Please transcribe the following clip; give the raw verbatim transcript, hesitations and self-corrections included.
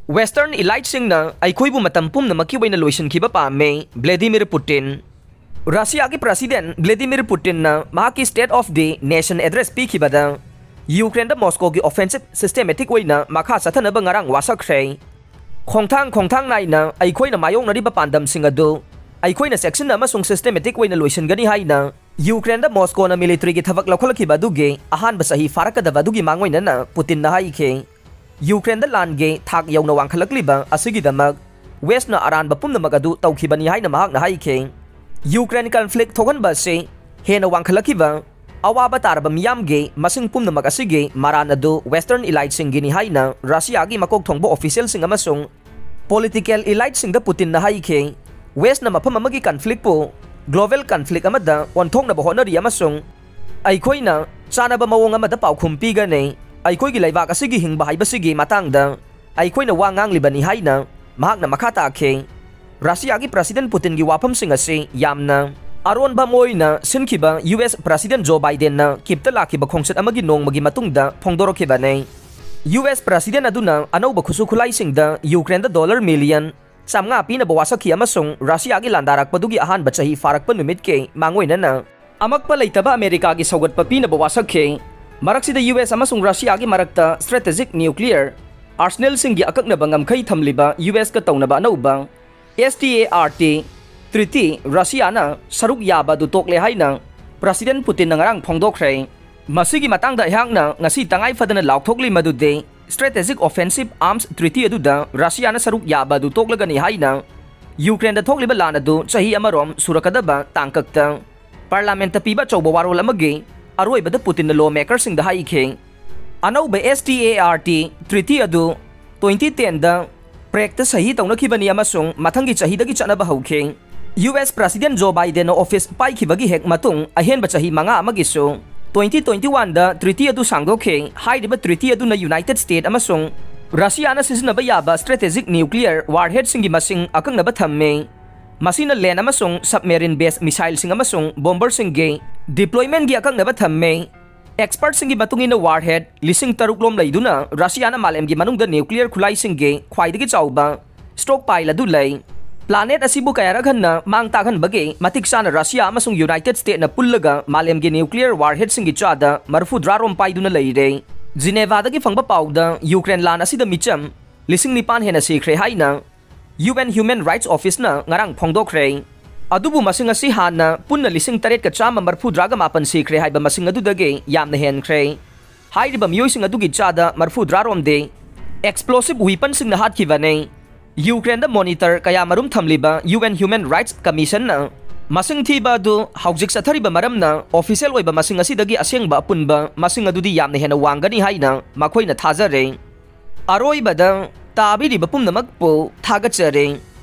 Western eliteꯁꯤꯡꯅ ꯑꯩꯈꯣꯏꯕꯨ ꯃꯇꯝ ꯄꯨꯝꯅꯃꯛꯀꯤ ꯑꯣꯏꯅ ꯂꯣꯏꯁꯤꯟꯈꯤꯕ ꯄꯥꯝꯃꯦ, ꯕ꯭ꯂꯦꯗꯤꯃꯤꯔ ꯄꯨꯇꯤꯟ꯫ ꯔꯁꯤꯌꯥꯒꯤ ꯄ꯭ꯔꯁꯤꯗꯦꯟ ꯕ꯭ꯂꯦꯗꯤꯃꯤꯔ ꯄꯨꯇꯤꯟꯅ ꯃꯍꯥꯛꯀꯤ State of the Nation Address ꯄꯤꯈꯤꯕꯗ, ꯌꯨꯀ꯭ꯔꯦꯟꯗ ꯃꯣꯁꯀꯣꯒꯤ offensive systematic ꯑꯣꯏꯅ ꯃꯈꯥ ꯆꯠꯊꯅꯕ ꯉꯔꯥꯡ ꯋꯥꯁꯛꯈ꯭ꯔꯦ꯫ ꯈꯣꯡꯊꯥꯡ ꯈꯣꯡꯊꯥꯡ ꯅꯥꯏꯅ ꯑꯩꯈꯣꯏꯅ ꯃꯥꯌꯣꯛꯅꯔꯤꯕ ꯄꯥꯟꯗꯝꯁꯤꯡ ꯑꯗꯨ ꯑꯩꯈꯣꯏꯅ ꯆꯦꯛꯁꯤꯟꯅ ꯑꯃꯁꯨꯡ systematic ꯑꯣꯏꯅ ꯂꯣꯏꯁꯤꯟꯒꯅꯤ ꯍꯥꯏꯅ ꯌꯨꯀ꯭ꯔꯦꯟꯗ ꯃꯣꯁꯀꯣꯅ militaryꯒꯤ ꯊꯕꯛ ꯂꯧꯈꯠꯂꯛꯈꯤꯕ ꯑꯗꯨꯒꯤ ꯑꯍꯥꯟꯕ ꯆꯍꯤ ꯐꯥꯔꯛꯀꯗꯕ ꯑꯗꯨꯒꯤ ꯃꯥꯡꯑꯣꯏꯅꯅ ꯄꯨꯇꯤꯟꯅ ꯍꯥꯏꯈꯤ꯫ ꯌꯨꯀ꯭ꯔꯦꯟꯗ ꯂꯥꯟꯒꯤ ꯊꯥꯛ ꯌꯧꯅ ꯋꯥꯡꯈꯠꯂꯛꯂꯤꯕ ꯑꯁꯤꯒꯤꯗꯃꯛ Westꯅ ꯑꯔꯥꯟꯕ ꯄꯨꯝꯅꯃꯛ ꯑꯗꯨ ꯇꯧꯈꯤꯕꯅꯤ ꯍꯥꯏꯅ ꯃꯍꯥꯛꯅ ꯍꯥꯏꯈꯤ꯫ Ukraine conflict ꯊꯣꯛꯍꯟꯕ ꯑꯁꯤ ꯍꯦꯟꯅ ꯋꯥꯡꯈꯠꯂꯛꯈꯤꯕ, ꯑꯋꯥꯕ ꯇꯥꯔꯕ ꯃꯤꯌꯥꯝꯒꯤ ꯃꯁꯤꯡ ꯄꯨꯝꯅꯃꯛ ꯑꯁꯤꯒꯤ ꯃꯔꯥꯟ ꯑꯗꯨ Western eliteꯁꯤꯡꯒꯤꯅꯤ ꯍꯥꯏꯅ ꯔꯁꯤꯌꯥꯒꯤ ꯃꯀꯣꯛ ꯊꯣꯡꯕ officialꯁꯤꯡ ꯑꯃꯁꯨꯡ political eliteꯁꯤꯡꯗ ꯄꯨꯇꯤꯟꯅ ꯍꯥꯏꯈꯤ꯫ Westꯅ ꯃꯐꯝ ꯑꯃꯒꯤ conflictꯄꯨ global conflict ꯑꯃꯗ ꯑꯣꯟꯊꯣꯛꯅꯕ ꯍꯣꯠꯅꯔꯤ ꯑꯃꯁꯨꯡ ꯑꯩꯈꯣꯏꯅ ꯆꯥꯅꯕ ꯃꯑꯣꯡ ꯑꯃꯗ ꯄꯥꯎꯈꯨꯝ ꯄꯤꯒꯅꯤ꯫ ꯑꯩꯈꯣꯏꯒꯤ ꯂꯩꯕꯥꯛ ꯑꯁꯤꯒꯤ ꯍꯤꯡꯕ ꯍꯥꯏꯕꯁꯤꯒꯤ ꯃꯇꯥꯡꯗ ꯑꯩꯈꯣꯏꯅ ꯋꯥ ꯉꯥꯡꯂꯤꯕꯅꯤ ꯍꯥꯏꯅ ꯃꯍꯥꯛꯅ ꯃꯈꯥ ꯇꯥꯈꯤ꯫ ꯔꯁꯤꯌꯥꯒꯤ ꯄ꯭ꯔꯁꯤꯗꯦꯟ ꯄꯨꯇꯤꯟꯒꯤ ꯋꯥꯐꯝꯁꯤꯡ ꯑꯁꯤ ꯌꯥꯝꯅ ꯑꯔꯣꯟꯕ ꯑꯃ ꯑꯣꯏꯅ ꯁꯤꯟꯈꯤꯕ ꯌꯨ ꯑꯦꯁ ꯄ꯭ꯔꯁꯤꯗꯦꯟ ꯖꯣ ꯕꯥꯏꯗꯦꯟꯅ ꯀꯤꯞꯇ ꯂꯥꯛꯈꯤꯕ ꯈꯣꯡꯆꯠ ꯑꯃꯒꯤ ꯅꯣꯡꯃꯒꯤ ꯃꯇꯨꯡꯗ ꯐꯣꯡꯗꯣꯔꯛꯈꯤꯕꯅꯤ꯫ ꯌꯨ ꯑꯦꯁ ꯄ꯭ꯔꯁꯤꯗꯦꯟ ꯑꯗꯨꯅ ꯑꯅꯧꯕ ꯈꯨꯠꯁꯨ ꯈꯨꯠꯂꯥꯏꯁꯤꯡꯗ ꯌꯨꯀ꯭ꯔꯦꯟꯗ ꯗꯣꯂꯔ ꯃꯤꯂꯤꯌꯟ ꯆꯥꯝꯃꯉꯥ ꯄꯤꯅꯕ ꯋꯥꯁꯛꯈꯤ ꯑꯃꯁꯨꯡ ꯔꯁꯤꯌꯥꯒꯤ ꯂꯥꯟꯗꯥꯔꯛꯄꯗꯨꯒꯤ ꯑꯍꯥꯟꯕ ꯆꯍꯤ ꯐꯥꯔꯛꯄ ꯅꯨꯃꯤꯠꯀꯤ ꯃꯥꯡꯑꯣꯏꯅꯅ ꯑꯃꯛꯄ ꯂꯩꯇꯕ ꯑꯃꯦꯔꯤꯀꯥꯒꯤ ꯁꯧꯒꯠꯄ ꯄꯤꯅꯕ ꯋꯥꯁꯛꯈꯤ꯫ ꯃꯔꯛꯁꯤꯗ ꯌꯨ ꯑꯦꯁ ꯑꯃꯁꯨꯡ ꯔꯁꯤꯌꯥꯒꯤ ꯃꯔꯛꯇ strategic nuclear arsenalꯁꯤꯡꯒꯤ ꯑꯀꯛꯅꯕ ꯉꯝꯈꯩ ꯊꯝꯂꯤꯕ ꯌꯨ ꯑꯦꯁꯀ ꯇꯧꯅꯕ ꯑꯅꯧꯕ S T A R T treaty ꯔꯁꯤꯌꯥꯅ ꯁꯔꯨꯛ ꯌꯥꯕ ꯑꯗꯨ ꯇꯣꯛꯂꯦ ꯍꯥꯏꯅ ꯄ꯭ꯔꯁꯤꯗꯦꯟ ꯄꯨꯇꯤꯟꯅ ꯉꯔꯥꯡ ꯐꯣꯡꯗꯣꯛꯈ꯭ꯔꯦ꯫ ꯃꯁꯤꯒꯤ ꯃꯇꯥꯡꯗ ꯑꯩꯍꯥꯛꯅ ꯉꯁꯤ ꯇꯉꯥꯏ ꯐꯗꯅ ꯂꯥꯎꯊꯣꯛꯂꯤ ꯃꯗꯨꯗꯤ strategic offensive arms treaty ꯑꯗꯨꯗ ꯔꯁꯤꯌꯥꯅ ꯁꯔꯨꯛ ꯌꯥꯕ ꯑꯗꯨ ꯇꯣꯛꯂꯒꯅꯤ ꯍꯥꯏꯅ ꯌꯨꯀ꯭ꯔꯦꯟꯗ ꯊꯣꯛꯂꯤꯕ ꯂꯥꯟ ꯑꯗꯨ ꯆꯍꯤ ꯑꯃꯔꯣꯝ ꯁꯨꯔꯛꯀꯗꯕ ꯇꯥꯡꯀꯛꯇ ꯄꯥꯔꯂꯥꯃꯦꯟꯠꯇ ꯄꯤꯕ ꯑꯆꯧꯕ ꯋꯥꯔꯣꯜ ꯑꯃꯒꯤ ꯑꯔꯣꯏꯕꯗ ꯄꯨꯇꯤꯟꯅ lawmakerꯁꯤꯡꯗ ꯍꯥꯏꯈꯤ꯫ ꯑꯅꯧꯕ S T A R T treaty ꯑꯗꯨ twenty tenꯗ Pragueꯇ ꯁꯍꯤ ꯇꯧꯅꯈꯤꯕꯅꯤ ꯑꯃꯁꯨꯡ ꯃꯊꯪꯒꯤ ꯆꯍꯤꯗꯒꯤ ꯆꯠꯅꯕ ꯍꯧꯈꯤ꯫ ꯌꯨ ꯑꯦꯁ ꯄ꯭ꯔꯁꯤꯗꯦꯟ ꯖꯣ ꯕꯥꯏꯗꯦꯟꯅ office ꯄꯥꯏꯈꯤꯕꯒꯤ ꯍꯦꯛ ꯃꯇꯨꯡ ꯑꯍꯦꯟꯕ ꯆꯍꯤ ꯃꯉꯥ ꯑꯃꯒꯤꯁꯨ twenty twenty-oneꯗ treaty ꯑꯗꯨ ꯁꯥꯡꯗꯣꯛꯈꯤ꯫ ꯍꯥꯏꯔꯤꯕ treaty ꯑꯗꯨꯅ United States ꯑꯃꯁꯨꯡ ꯔꯁꯤꯌꯥꯅ ꯁꯤꯖꯤꯟꯅꯕ ꯌꯥꯕ strategic nuclear warheadꯁꯤꯡꯒꯤ ꯃꯁꯤꯡ ꯑꯀꯛꯅꯕ ꯊꯝꯃꯤ꯫ ꯃꯁꯤꯅ land ꯑꯃꯁꯨꯡ submarine based missileꯁꯤꯡ ꯑꯃꯁꯨꯡ bomberꯁꯤꯡꯒꯤ deploymentꯒꯤ ꯑꯀꯛꯅꯕ ꯊꯝꯃꯤ꯫ Expertꯁꯤꯡꯒꯤ ꯃꯇꯨꯡ ꯏꯟꯅ warhead ꯂꯤꯁꯤꯡ ꯇꯔꯨꯛ ꯂꯣꯝ ꯂꯩꯗꯨꯅ ꯔꯁꯤꯌꯥꯅ ꯃꯥꯂꯦꯝꯒꯤ ꯃꯅꯨꯡꯗ nuclear ꯈꯨꯠꯂꯥꯏꯁꯤꯡꯒꯤ ꯈ꯭ꯋꯥꯏꯗꯒꯤ ꯆꯥꯎꯕ stockpile ꯑꯗꯨ ꯂꯩ꯫ Planet ꯑꯁꯤꯕꯨ ꯀꯌꯥꯔꯛ ꯍꯟꯅ ꯃꯥꯡ ꯇꯥꯛꯍꯟꯕꯒꯦ? ꯃꯇꯤꯛ ꯆꯥꯅ ꯔꯁꯤꯌꯥ ꯑꯃꯁꯨꯡ United Stateꯅ ꯄꯨꯜꯂꯒ ꯃꯥꯂꯦꯝꯒꯤ nuclear warheadꯁꯤꯡꯒꯤ ꯆꯥꯗ ꯃꯔꯐꯨ ꯇꯔꯥ ꯔꯣꯝ ꯄꯥꯏꯗꯨꯅ ꯂꯩꯔꯦ꯫ Genevaꯗꯒꯤ ꯐꯪꯕ ꯄꯥꯎꯗ ꯌꯨꯀ꯭ꯔꯦꯟ ꯂꯥꯟ ꯑꯁꯤꯗ ꯃꯤꯆꯝ ꯂꯤꯁꯤꯡ ꯅꯤꯄꯥꯟ ꯍꯦꯟꯅ ꯁꯤꯈ꯭ꯔꯦ ꯍꯥꯏꯅ UN Human Rights Officeꯅ ꯉꯔꯥꯡ ꯐꯣꯡꯗꯣꯛꯈ꯭ꯔꯦ꯫ ꯑꯗꯨꯕꯨ ꯃꯁꯤꯡ ꯑꯁꯤ ꯍꯥꯟꯅ ꯄꯨꯟꯅ ꯂꯤꯁꯤꯡ ꯇꯔꯦꯠꯀ ꯆꯥꯝꯃ ꯃꯔꯐꯨ ꯇꯔꯥꯒ ꯃꯥꯄꯟ ꯁꯤꯈ꯭ꯔꯦ ꯍꯥꯏꯕ ꯃꯁꯤꯡ ꯑꯗꯨꯗꯒꯤ ꯌꯥꯝꯅ ꯍꯦꯟꯈ꯭ꯔꯦ꯫ ꯍꯥꯏꯔꯤꯕ ꯃꯤꯑꯣꯏꯁꯤꯡ ꯑꯗꯨꯒꯤ ꯆꯥꯗ ꯃꯔꯐꯨ ꯇꯔꯥ ꯔꯣꯝꯗꯤ explosive weaponꯁꯤꯡꯅ ꯍꯥꯠꯈꯤꯕꯅꯤ꯫ ꯌꯨꯀ꯭ꯔꯦꯟꯗ monitor ꯀꯌꯥ ꯃꯔꯨꯝ ꯊꯝꯂꯤꯕ UN Human Rights Commissionꯅ ꯃꯁꯤꯡ ꯊꯤꯕ ꯑꯗꯨ ꯍꯧꯖꯤꯛ ꯆꯠꯊꯔꯤꯕ ꯃꯔꯝꯅ official ꯑꯣꯏꯕ ꯃꯁꯤꯡ ꯑꯁꯤꯗꯒꯤ ꯑꯁꯦꯡꯕ ꯑꯄꯨꯟꯕ ꯃꯁꯤꯡ ꯑꯗꯨꯗꯤ ꯌꯥꯝꯅ ꯍꯦꯟꯅ ꯋꯥꯡꯒꯅꯤ ꯍꯥꯏꯅ ꯃꯈꯣꯏꯅ ꯊꯥꯖꯔꯦ꯫ ꯑꯔꯣꯏꯕꯗ ꯇꯥꯕꯤꯔꯤꯕ ꯄꯨꯝꯅꯃꯛꯄꯨ ꯊꯥꯒꯠꯆꯔꯤ꯫